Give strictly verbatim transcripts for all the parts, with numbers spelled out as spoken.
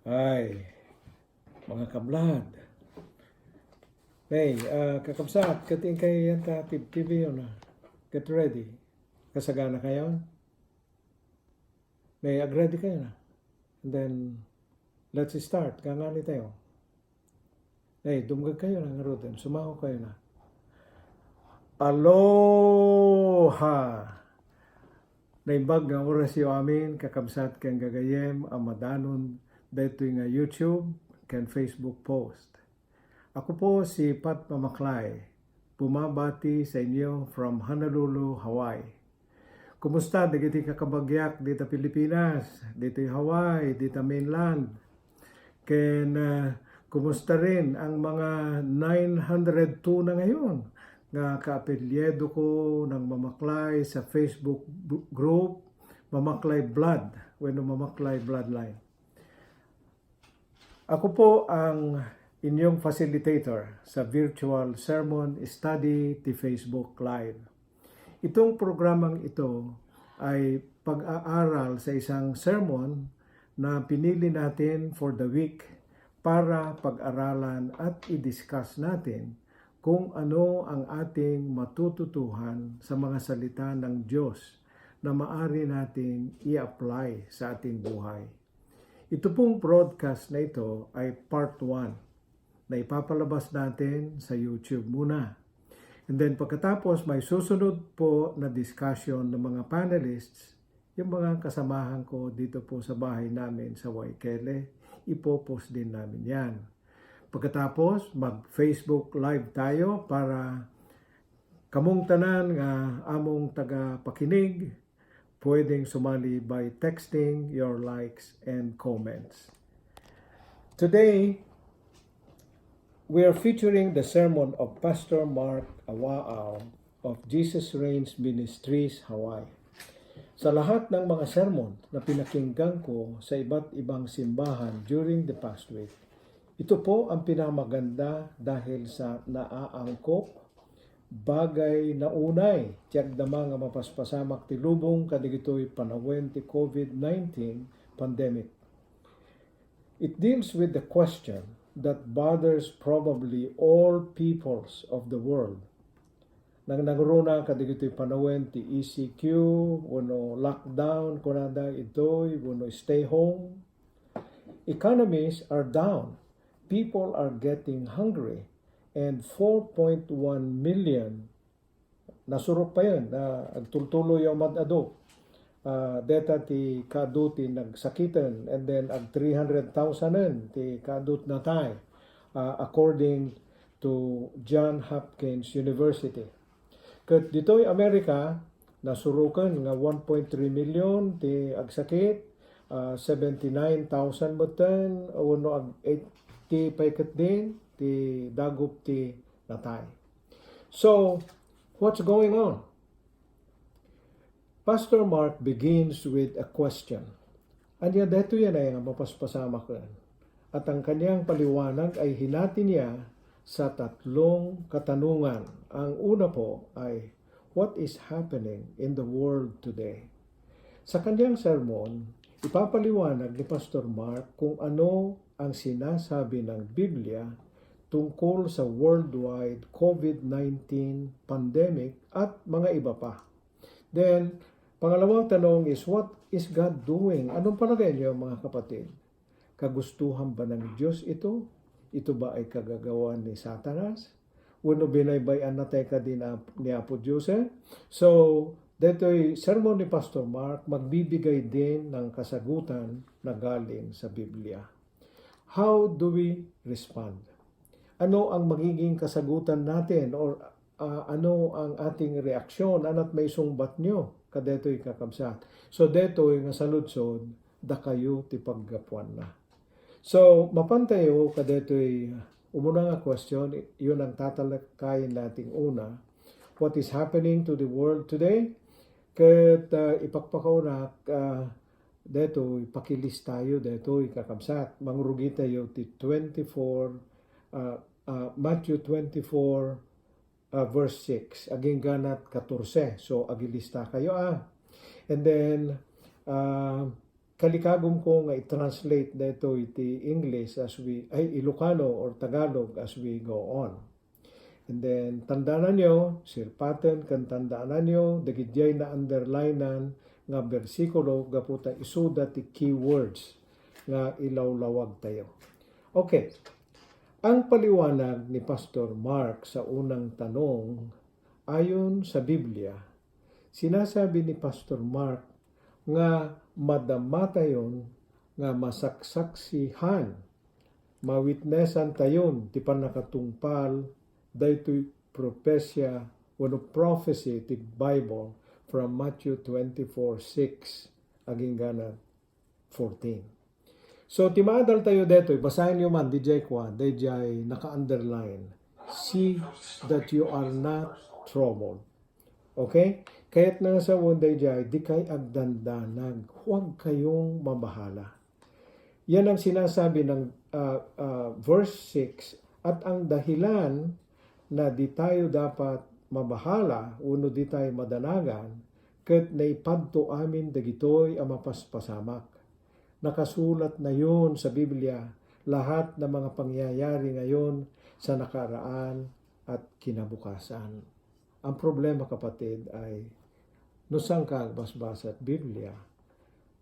Ay, mga kablad. Hey, ah, kakabsat, ket inkay yan ta tibtibiyo na. Get ready. Kasagana kayo? Hey, ag-ready kayo na. And then, let's start. Kangani tayo. Hey, dumgag kayo na, ngaruden. Sumaho kayo na. Aloha! Naimbag nga orasyo amin, kakabsat ken gagayem a madanon daytoy nga YouTube ken Facebook post. Ako po si Pat Mamaklay, bumabati sa inyo from Honolulu, Hawaii. Kumusta dagiti kakabagyak dita Pilipinas, dita Hawaii, dita mainland? Ken, ah, kumusta rin ang mga nine hundred two na ngayon nga kaapelyedo ko nang Mamaklay sa Facebook bu-, group, Mamaklay Blood, wenno Mamaklay Bloodline? Ako po ang inyong facilitator sa virtual sermon study ti Facebook Live. Itong programang ito ay pag-aaral sa isang sermon na pinili natin for the week para pag-aralan at i-discuss natin kung ano ang ating matututuhan sa mga salita ng Diyos na maari nating i-apply sa ating buhay. Ito pong broadcast na ito ay part one na ipapalabas natin sa YouTube muna. And then pagkatapos, may susunod po na discussion ng mga panelists, yung mga kasamahan ko dito po sa bahay namin sa Waikele, ipopost din namin yan. Pagkatapos, mag-Facebook Live tayo para kamong tanan nga among tagapakinig, pwedeng sumali by texting your likes and comments. Today, we are featuring the sermon of Pastor Mark Awaaw of Jesus Reigns Ministries, Hawaii. Sa lahat ng mga sermon na pinakinggan ko sa iba't ibang simbahan during the past week, ito po ang pinamaganda dahil sa naaangkop, bagay na unay ti agdama nga mapaspasamak ti lubong kadigitoy panawen ti COVID nineteen pandemic. It deals with the question that bothers probably all peoples of the world. Nang nangruna kadigitoy panawen ti E C Q, wenno lockdown, kunada itoy, wenno stay home. Economies are down. People are getting hungry. And four point one million nasurok pa yun, na agtultuloy a mad-adu. Ah, deta ti kaadu ti nagsakiten, and then ag three hundred thousand ti kaadu ti natay, ah, according to John Hopkins University. Ket ditoy Amerika, nasuroken nga one point three million ti agsakit, ah, seventy-nine thousand metten, wenno ag eighty pay ketdin ti dagup ti natay. So, what's going on? Pastor Mark begins with a question. Ania daytoy a mapaspasamak ken? At ang kaniang paliwanag ay hinati niya sa tatlong katanungan. Ang una po ay, "What is happening in the world today?" Sa kaniang sermon, ipapaliwanag ni Pastor Mark kung ano ang sinasabi ng Biblia tungkol sa worldwide COVID nineteen pandemic at mga iba pa. Then, pangalawang tanong is, what is God doing? Anong palagay niyo, mga kapatid? Kagustuhan ba ng Diyos ito? Ito ba ay kagagawan ni Satanas? Wenno binaybay-an natay kadi ni Apo Dios, eh? So, daytoy sermon ni Pastor Mark, magbibigay din ng kasagutan na galing sa Biblia. How do we respond? Ano ang magiging kasagutan natin, or, ah, ano ang ating reaksyon? Ano't maisungbat nyo kadaytoy, kakabsat? So, daytoy nga saludsod, dakayo ti paggapuanna. So, mapan tayo kadaytoy umuna nga question, yun ang tatalakayin nating una. What is happening to the world today? Ket, ah, ipakpakauna, ah, daytoy, pakilistayo daytoy, kakabsat. Mangrugi tayo ti twenty-four, ah, ah, Matthew twenty-four, ah, verse six, agingganat katorse. So, agilista kayo, ah. And then, ah, kalikagumko nga i-translate daytoy ti English as we, ay, Ilocano or Tagalog as we go on. And then, tandaananyo, sirpaten ken tandaananyo, dagidiay na-underlinean nga bersikulo gapu ta isuda ti keywords nga ilawlawagtayo. Okay. Ang paliwanag ni Pastor Mark sa unang tanong, ayon sa Biblia, sinasabi ni Pastor Mark nga madamatayon nga masaksaksihan, mawitnessantayon ti pannakatungpal daytoy propesya wenno prophecy ti Bible from Matthew twenty-four six agingga na fourteen. So, ti maadaltayo daytoy, basaenyo man, didiay kua, didiay naka-underline. See that you are not troubled. Okay? Kayatna nga sawen daydiay, dikay agdandanag, huwag kayong mabahala. Yan ang sinasabi ng, ah, ah, verse six, at ang dahilan na di tayo dapat mabahala wenno di tayo madanagan, ket naipadto amin dagitoy a mapaspasamak. Nakasulat na yun sa Biblia, lahat ng mga pangyayari ngayon, sa nakaraan, at kinabukasan. Ang problema, kapatid, ay no saan ka agbasbasa ti Biblia,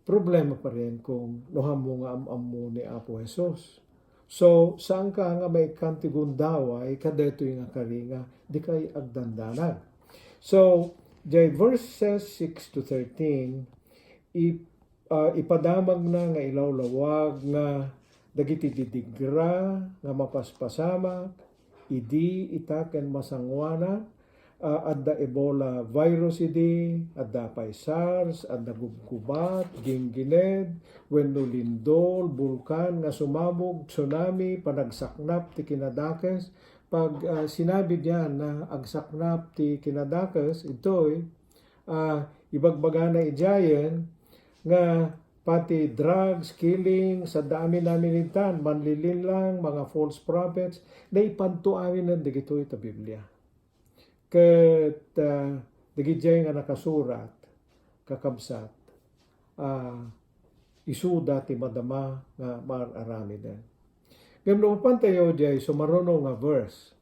problema pa rin kung no ammo nga am-ammo ni Apo Jesus. So, saan ka nga maikkan ti gundaway kadaytoy nga kari nga dikay agdandanag? So, diay verses six to thirteen, ip-, ah, ipadamagna nga ilawlawag nga dagiti didigra nga mapaspasamak idi ita ken masangoanan, ah, adda Ebola virus idi, adda pay SARS, adda gubgubat, ginggined, wenno lindol, bulkan nga sumabog, tsunami, panagsaknap ti kinadakes. Pag, ah, sinabi diyan na agsaknap ti kinadakes, itoy, ah, ibagbagana idiayen nga pati drugs, killing, sadda amin-amin intan, manlilinlang, mga false prophets, naipadto aminen dagitoy ta Biblia. Ket, ah, dagidiay nga nakasurat, kakabsat, ah, isuda ti madama nga maar-aramiden. Ngem no mapantayo diay sumaruno nga verse,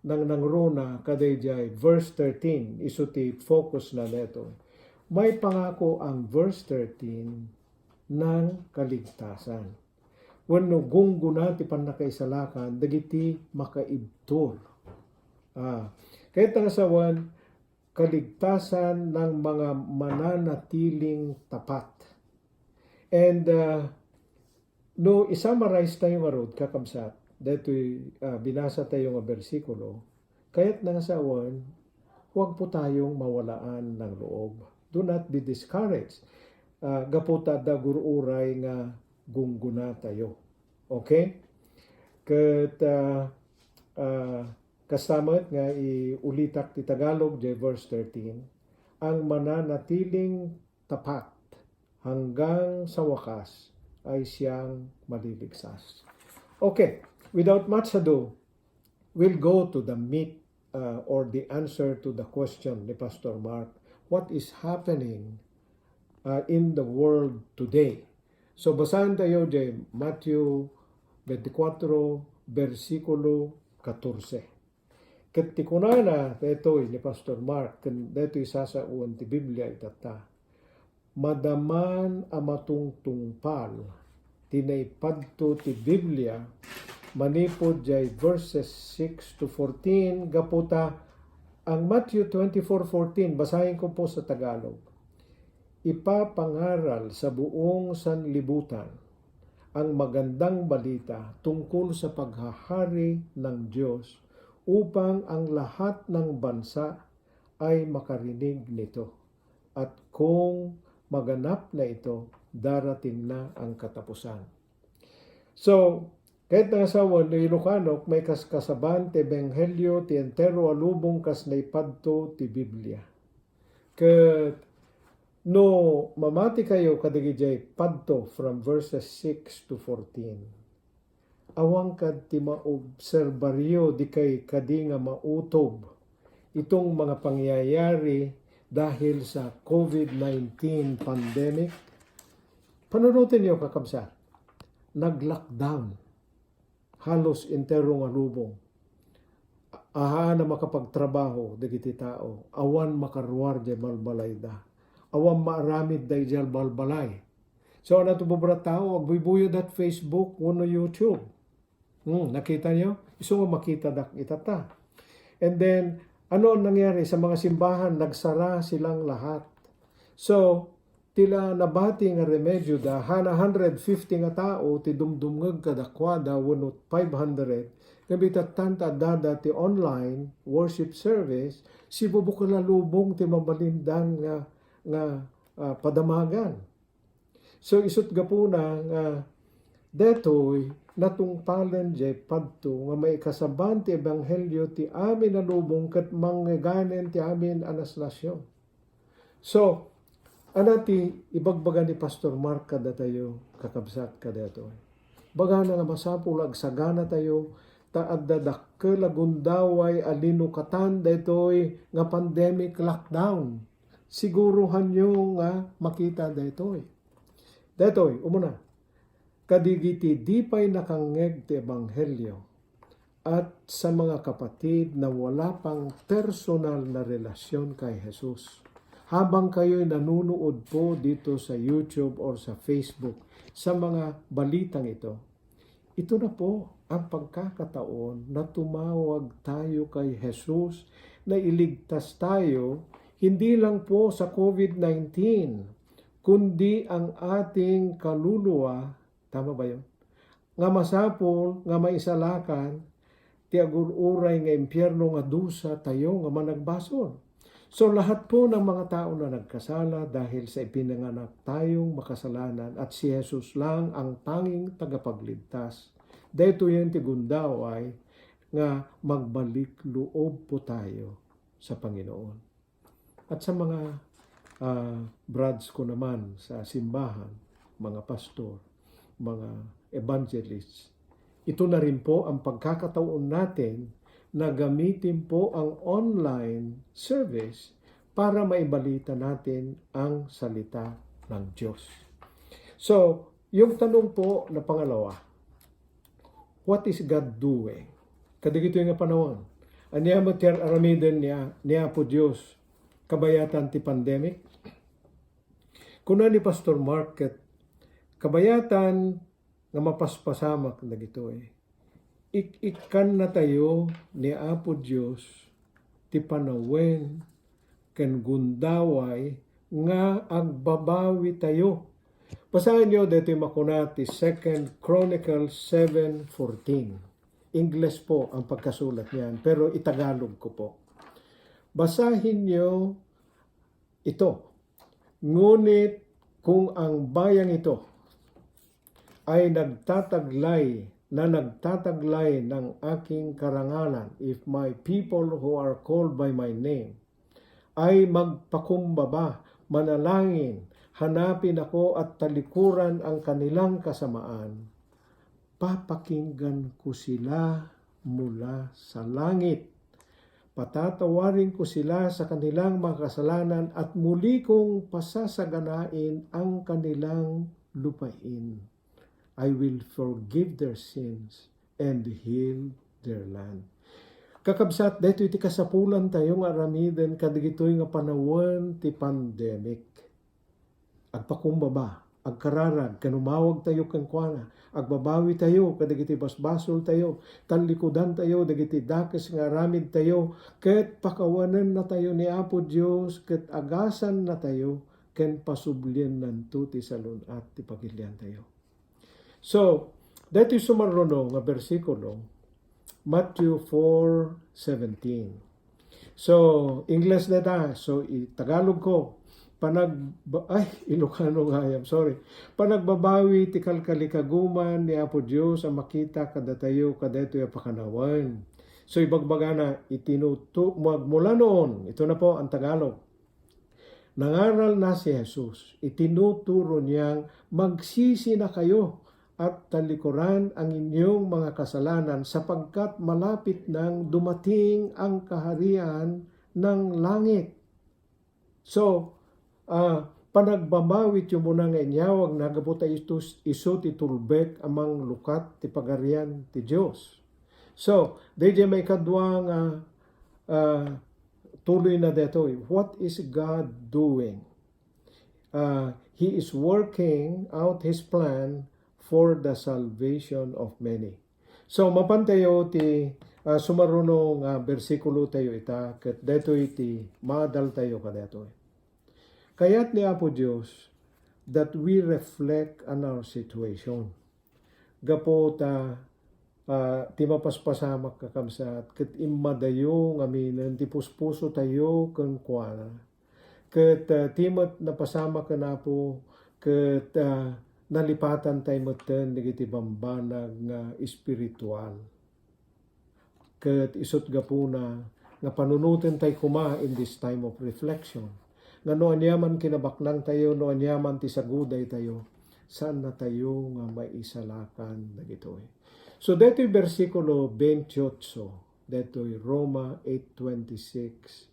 nangnangruna kadaydiay verse thirteen, isu ti focus na daytoy. Maipangako ang verse thirteen ng kaligtasan. Wenno gunggona ti pannakaisalakan dagiti makaibtur. Ah, kayat nga sawen, kaligtasan ng mga mananatiling tapat. And, ah, no i-summarize tayo ngarud, kakabsat, daytoy, ah, binasa tayo nga bersikulo, kayat na nga sawen, huwag po tayong mawalaan ng loob. Do not be discouraged. Ah, gapu ta adda gur-uray nga gunggona tayo. Okay? Ket, ah, ah, kasta met nga iulitak ti Tagalog, diay verse thirteen, ang mananatiling tapat hanggang sa wakas ay siyang maliligtas. Okay, without much ado, we'll go to the meat, uh, or the answer to the question ni Pastor Mark, what is happening, uh, in the world today? So, basahan tayo diay Matthew twenty-four, bersikulo katorse. Ket ti kunana daytoy ni Pastor Mark, ken daytoy sasaoen ti Biblia itatta, madaman a matungtungpal ti naipadto ti Biblia manipud diay verses six to fourteen, gapu ta ang Matthew twenty-four fourteen, basahen ko po sa Tagalog. Ipapangaral sa buong sanlibutan ang magandang balita tungkol sa paghahari ng Diyos upang ang lahat ng bansa ay makarinig nito. At kung maganap na ito, darating na ang katapusan. So, kayat na nga sawen, no Ilocano, maikaskasaban ti ebanghelio ti entero a lubong kas naipadto ti Biblia. Ket no mamati kayo kadagiti padto from verses six to fourteen, awan kad ti maobserbaryo dikay kadi nga mautob itong mga pangyayari dahil sa COVID nineteen pandemic? Panunotenyo, kakabsat, nag-lockdown halos entero nga lubong. Awan a makapagtrabaho dagiti tao, awan makaruar diay balbalayda, awan maaramid daydiay balbalay. So, ano ti bubra tao? Agbuybuyoda iti Facebook wenno YouTube. Hmm, nakita niyo? Isu nga makitadak ita ta. And then, ano ang nangyari sa mga simbahan? Nagsara silang lahat. So, tila nabati nga remedyo da, hana hundred fifty nga tao ti dumdumngeg kadakuada wenno five hundred, nga bitattan ta addada ti online worship service, sibubukla lubong ti mabalindan nga, nga, ah, padamagan. So, isut gapuna nga detoy natungpalen jay padto nga maikasaban ti ebanghelio ti amin a lubong ket mangngeganen ti amin a nas-, nasion. So, ana ti ibagbaga ni Pastor Mark kadatayo, kakabsat, kadatoy? Bagana nga masapul a agsaganatayo ta adda dakkel a gundaway a linukatan daytoy nga pandemic lockdown. Sigurohanyo nga makita daytoy. Daytoy, umuna, kadagiti di pay nakangngeg ti ebanghelio at sa mga kapatid na wala pang personal na relasyon kay Jesus. Habang kayo'y nanunood po dito sa YouTube or sa Facebook sa mga balitang ito, ito na po ang pagkakataon na tumawag tayo kay Jesus na iligtas tayo, hindi lang po sa COVID nineteen, kundi ang ating kaluluwa, tama ba yun? Nga masapul nga maisalakan ti agur-uray nga impierno nga dusa tayo nga managbasol. So, lahat po ng mga tao na nagkasala dahil sa ipinanganak tayong makasalanan at si Jesus lang ang tanging tagapagligtas. Daytoy ti gundaway nga magbalik loob po tayo sa Panginoon. At sa mga, ah, brads ko naman sa simbahan, mga pastor, mga evangelists, ito na rin po ang pagkakataon natin na gamitin po ang online service para maibalita natin ang salita ng Diyos. So, yung tanong po na pangalawa, what is God doing? Kadagitoy nga panawen, ania met ti ar-aramiden ni, ni Apo Dios kabayatan ti pandemic? Kuna ni Pastor Mark ket, kabayatan nga mapaspasamak dagitoy, ik-ikkannatayo ni Apo Dios ti panawen ken gundaway nga agbabawitayo. Basaenyo daytoy makuna ti Second Chronicles seven fourteen. Ingles po ang pagkasulat niyan, pero itagalog ko po. Basahinyo ito. Ngunit kung ang bayang ito ay nagtataglay, na nagtataglay ng aking karangalan, if my people who are called by my name, ay magpakumbaba, manalangin, hanapin ako at talikuran ang kanilang kasamaan, papakinggan ko sila mula sa langit. Patatawarin ko sila sa kanilang mga kasalanan at muli kong pasasaganain ang kanilang lupain. I will forgive their sins and heal their land. Kakabsat, daytoy ti kasapulan tayo nga aramiden kadagitoy nga panawen ti pandemic. Agpakumbaba, agkararag, ken umawag tayo kenkuana. Agbabawi tayo kadagiti basbasol tayo, tallikudan tayo dagiti dakes nga aramid tayo, ket pakawanen natayo ni Apo Dios, ket agasan natayo, ken pasubliennanto ti salun-at ti pagilian tayo. So, daytoy sumarruno nga bersikulo, Matthew four seventeen. So, Ingles dayta. So, i-Tagalog ko. Panag-, ay, Ilocano nga, I'm sorry. Panagbabawi ti kalkalikaguman ni Apo Dios a makita kadatayo kadaytoy a pakanawen. So, ibagbagana, itinuto-, magmula noon, ito na po ang Tagalog. Nangaral na si Jesus, itinuturo niyang, "Magsisinakayo at talikuran ang inyong mga kasalanan sapagkat malapit nang dumating ang kaharian ng langit." So, ah, panagbamawityo muna nga inyawagna gapu ta itus-, isu ti tulbek a manglukat ti Pagarian ti Dios. So, daydiay maikadua nga, ah, tuloyna daytoy. What is God doing? Ah, He is working out His plan for the salvation of many. So, mapantayo ti, ah, sumaruno nga bersikulo tayo ita, ket daytoy ti maadaltayo kadaytoy. Kayat ni Apo Dios that we reflect on our situation. Gapu ta, ah, ti mapaspasamak, kakabsat, ket immadayo ngaminen ti puspusotayo kenkuana. Ket, ah, ti met napasamak ken Apo, ket, ah, nalipatan tay metten dagiti bambanag nga espiritual. Ket isut' gapuna nga panunoten tay koma in this time of reflection, nga no aniaman kinabaknangtayo, no aniaman ti sagudaytayo, saannatayo nga maisalakan dagitoy. So, daytoy bersikulo twenty-eight, daytoy Roma eight twenty-six,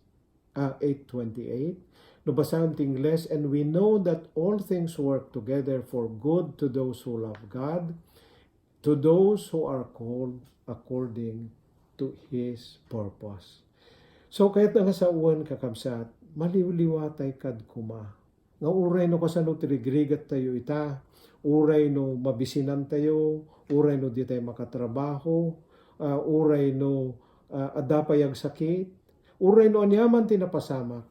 ah, eight twenty-eight. No, basaen ti Ingles, "And we know that all things work together for good to those who love God, to those who are called according to His purpose." So, kayatna nga sawen, kakabsat, maliwliwatay kad koma nga uray no kasano ti rigrigattayo ita, uray no mabisinantayo, uray no ditay makatrabaho, ah, uray no, ah, adda pay agsakit, uray no aniaman ti napasamak,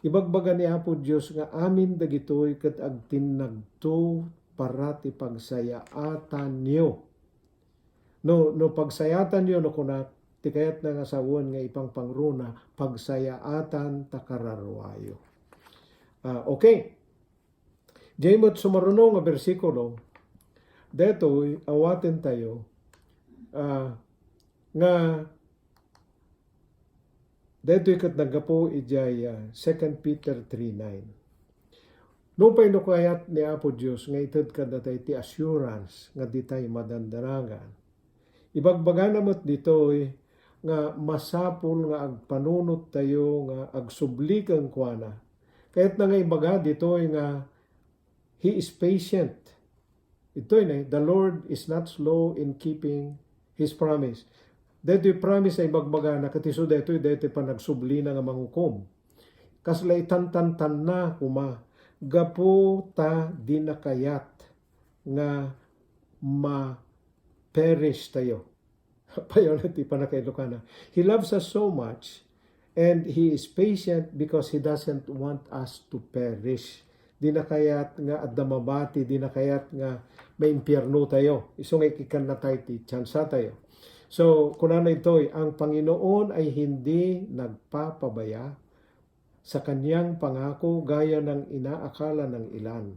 ibagbaga ni Apo Dios nga amin dagitoy ket agtinnagto para ti pagsayaatanyo. No, no pagsayaatanyo, no kunak, ti kayatna nga sawen nga ipangpangruna, pagsayaatan ta kararuayo. Ah, okay. Diay met sumaruno nga bersikulo, daytoy awatentayo, ah, nga daytoy ket naggapu idiay, ah, Second Peter three nine. Nupay no kayat ni Apo Dios nga ited kadatayo ti assurance nga ditay madandanagan, ibagbagana met ditoy nga masapul nga agpanunottayo nga agsubli kenkuana. Kayatna nga ibaga ditoy nga He is patient. Itoy ne, "The Lord is not slow in keeping His promise." Daytoy promise a ibagbagana, ket isu daytoy, daytoy panagsublina nga mangukom. Kasla itantantanna koma, gapu ta dina kayat nga ma-perish tayo. Payaw na ti pannakailokana. He loves us so much, and He is patient because He doesn't want us to perish. Dina kayat nga adda mabati, dina kayat nga maimpierno tayo. Isu nga ikikannatay ti tsansatayo. So, kunana itoy, "Ang Panginoon ay hindi nagpapabaya sa kaniyang pangako gaya ng inaakala ng ilan.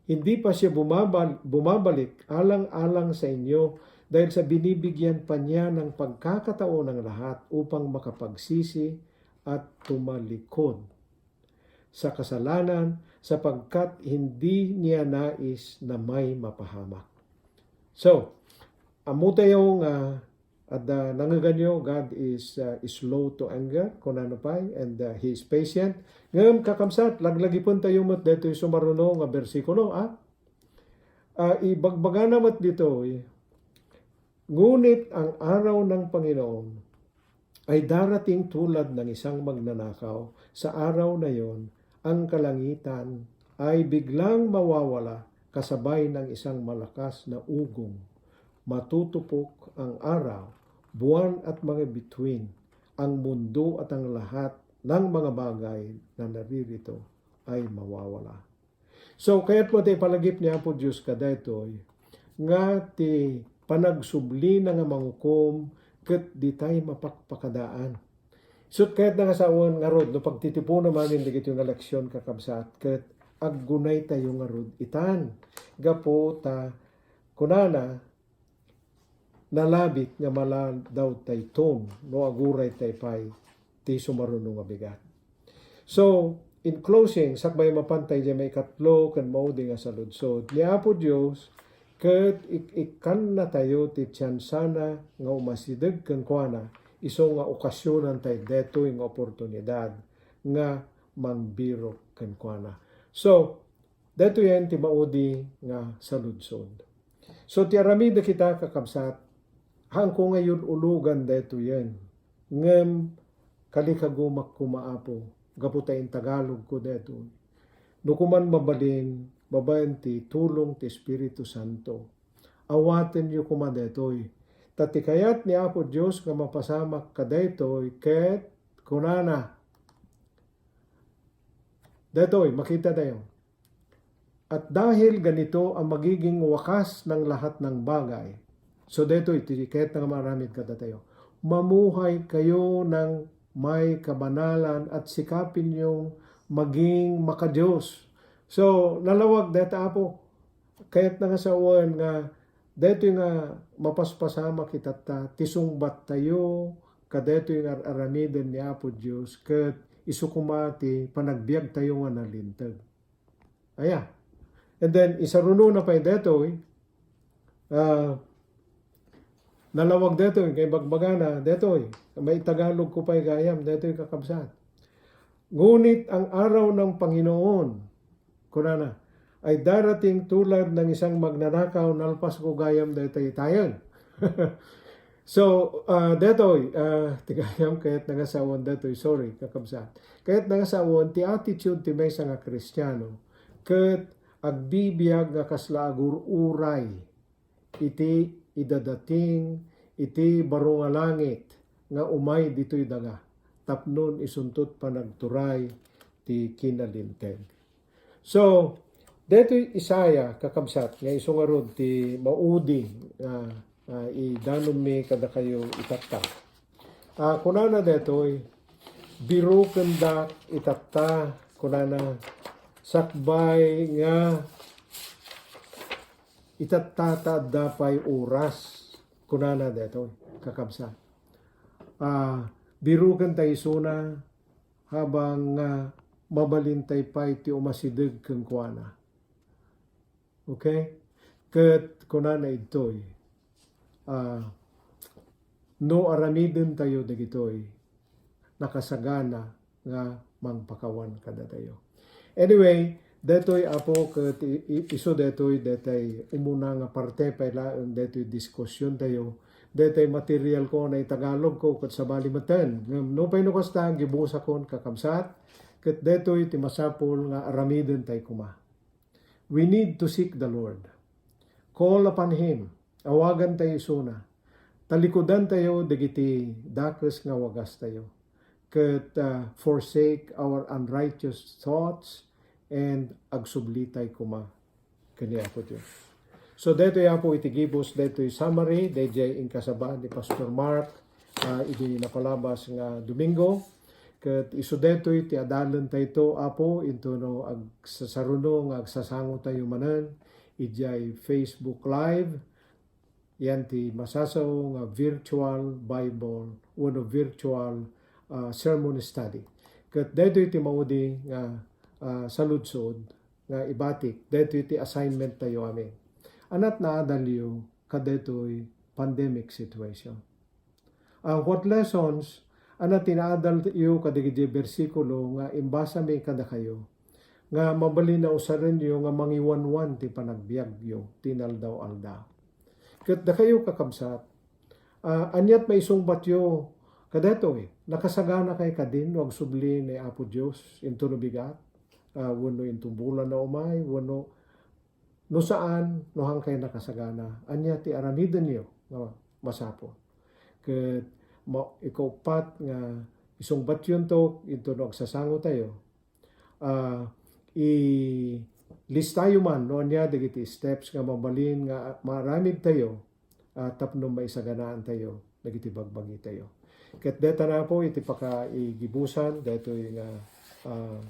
Hindi pa siya bumabal-, bumabalik alang-alang sa inyo dahil sa binibigyan pa niya ng pagkakataon ang lahat upang makapagsisi at tumalikod sa kasalanan, sapagkat hindi niya nais na may mapahamak." So, ammo tayo nga adda nangngeganyo, God is, uh, slow to anger, kunana pay, and, uh, He is patient. Ngem, kakabsat, laglagipentayo met daytoy sumaruno nga bersikulo, ah? Ah, ibagbagana met ditoy, "Ngunit ang araw ng Panginoon ay darating tulad ng isang magnanakaw. Sa araw na yon, ang kalangitan ay biglang mawawala kasabay ng isang malakas na ugong. Matutupok ang araw, buwan at mga bituin. Ang mundo at ang lahat ng mga bagay na naririto ay mawawala." So, kayat met ti ipalagip ni Apo Dios kadaytoy, nga ti panagsublina nga mangukom ket ditay mapakpakadaan. Isut' kayatna nga sawen ngarud, no pagtitipuna manen dagitoy nga leksyon, kakabsat, ket aggunaytayo ngarud itan. Gapu ta, kunana, nalabit nga maladawtayton no aguraytay pay ti sumaruno nga bigat. So, in closing, sakbay mapantay diay maikatlo ken maudi nga saludsod, ni Apo Dios ket ik-, ikkannatayo ti tiansana nga umasideg kenkuana, isu nga okasionantay daytoy nga oportunidad nga mangbirok kenkuana. So, daytoyen ti maudi nga saludsod. So, ti aramid dagita, kakabsat, haanko nga yul-ulugan daytoyen. Ngem, kalikagumak koma, Apo, gapu ta intagalogko daytoy. No koman mabalin, babaen ti tulong ti Espiritu Santo, awatenyo koma daytoy. Ta ti kayat ni Apo Dios nga mapasamak kadaytoy ket kunana, daytoy, makita tayo. At dahil ganito ang magiging wakas ng lahat ng bagay. So, daytoy, ti kayat nga maaramid kadatayo. Mamuhay kayo ng may kabanalan at sikapin yung maging makadios. So, nalawag dayta, Apo. Kayat na nga sawen nga daytoy nga mapaspasamak itatta, ti sungbat tayo, kadaytoy nga ar-aramiden ni Apo Dios, ket isu koma ti panagbiag tayo nga nalinteg. Aya. And then, isarunona pay daytoy, ah, nalawag daytoy, kay bagbagana, daytoy, maitagalog ko pay gayam, daytoy kakabsat. Ngunit ang araw ng Panginoon, kunana, ay darating tulad ng isang magnanakaw, nalpas ko gayam daytoy tayen. So, ah, daytoy, ah, ti gayam kayat na nga sawen daytoy, sorry, kakabsat. Kayat na nga sawen, ti attitude ti maysa nga Kristiano, ket agbibiag nga kasla agur-uray iti idadating iti baro nga langit nga umay ditoy daga, tapnon isuntot panagturay ti kinalinteg. So, daytoy Isaiah, kakabsat, nga isu ngarud ti maudi nga, ah, idanonmi kadakayo itatta. Ah, kunana daytoy, "Birokendak itatta," kunana, "sakbay nga itatta ta adda pay oras," kunana daytoy, kakabsat. Ah, biroken tay isuna habang, ah, mabalin tay pay ti umasideg kenkuana. Okay? Ket kunana idtoy, ah, no aramiden tayo dagitoy, nakasagana nga mangpakawan kadatayo. Anyway, daytoy, Apo, ket i-, i-, isu daytoy, daytay umuna nga parte pay laeng daytoy diskusion tayo. Daytay material ko, naitagalog ko, ket sabali metten. Ngem nupay no kasta, gibusakon, kakabsat, ket daytoy ti masapul nga aramiden tay koma. We need to seek the Lord. Call upon Him. Awagan tayo isuna. Talikudan tayo dagiti dakes nga wagas tayo. Ket, ah, forsake our unrighteous thoughts and agsubli tay koma ken ni Apo Dios. So, daytoy, Apo, iti gibus, daytoy summary, daydiay inkasaba ni Pastor Mark, ah, idi napalabas nga Domingo. Ket isu daytoy ti adalen tayto, Apo, intono agsasaruno nga agsasango tayo manen idiay Facebook Live, yan ti masasao nga virtual Bible wenno virtual, ah, sermon study. Ket daytoy ti maudi nga, ah, saludsod nga ibatik, daytoy ti assignment tayo amin. Ania ti naadalyo kadaytoy pandemic situation? Ah, what lessons ania ti naadalyo kadagiti bersikulo nga imbasami kadakayo, nga mabalin a usarenyo nga mangiwanwan ti panagbiagyo ti inaldaw-aldaw? Ket dakayo, kakabsat, ah, ania ti maisungbatyo kadaytoy? Nakasaganakay kadi no agsubli ni Apo Dios intono bigat, ah, wenno intono bulan a umay, wenno no saan, no haankay nakasagana, ania ti aramidenyo nga masapul? Ket ma-, ikauppat nga isungbatyonto intono agsasango tayo, ah, ilistayo man no ania dagiti steps nga mabalin nga maaramid tayo, ah, tapno maisaganaan tayo dagiti bagbagi tayo. Ket dayta, Apo, iti pakaigibusan daytoy nga, ah,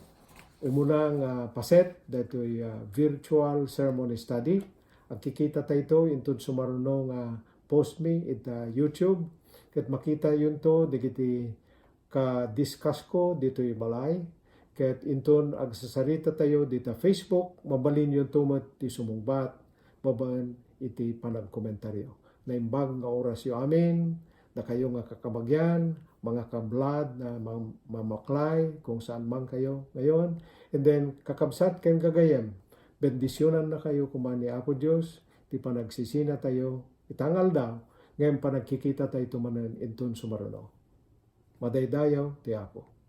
umuna nga paset daytoy, ah, virtual sermon study. Agkikita tayto inton sumaruno nga post mi ita YouTube. Ket makitayonto dagiti ka-discuss ko ditoy balay. Ket inton agsasarita tayo dita Facebook, mabalinyonto met ti sumungbat babaen iti panagkomentaryo. Naimbag nga orasyo amin, dakayo nga kakabagian, mga kablad na mam-, mamaklay kung saan man kayo ngayon. And then, kakabsat ken gagayem, bendisyonannakayo koma ni Apo Dios, ti panagsisina tayo ita nga aldaw, ngem panagkikita tayo manen inton sumaruno. Madaydayaw ti Apo.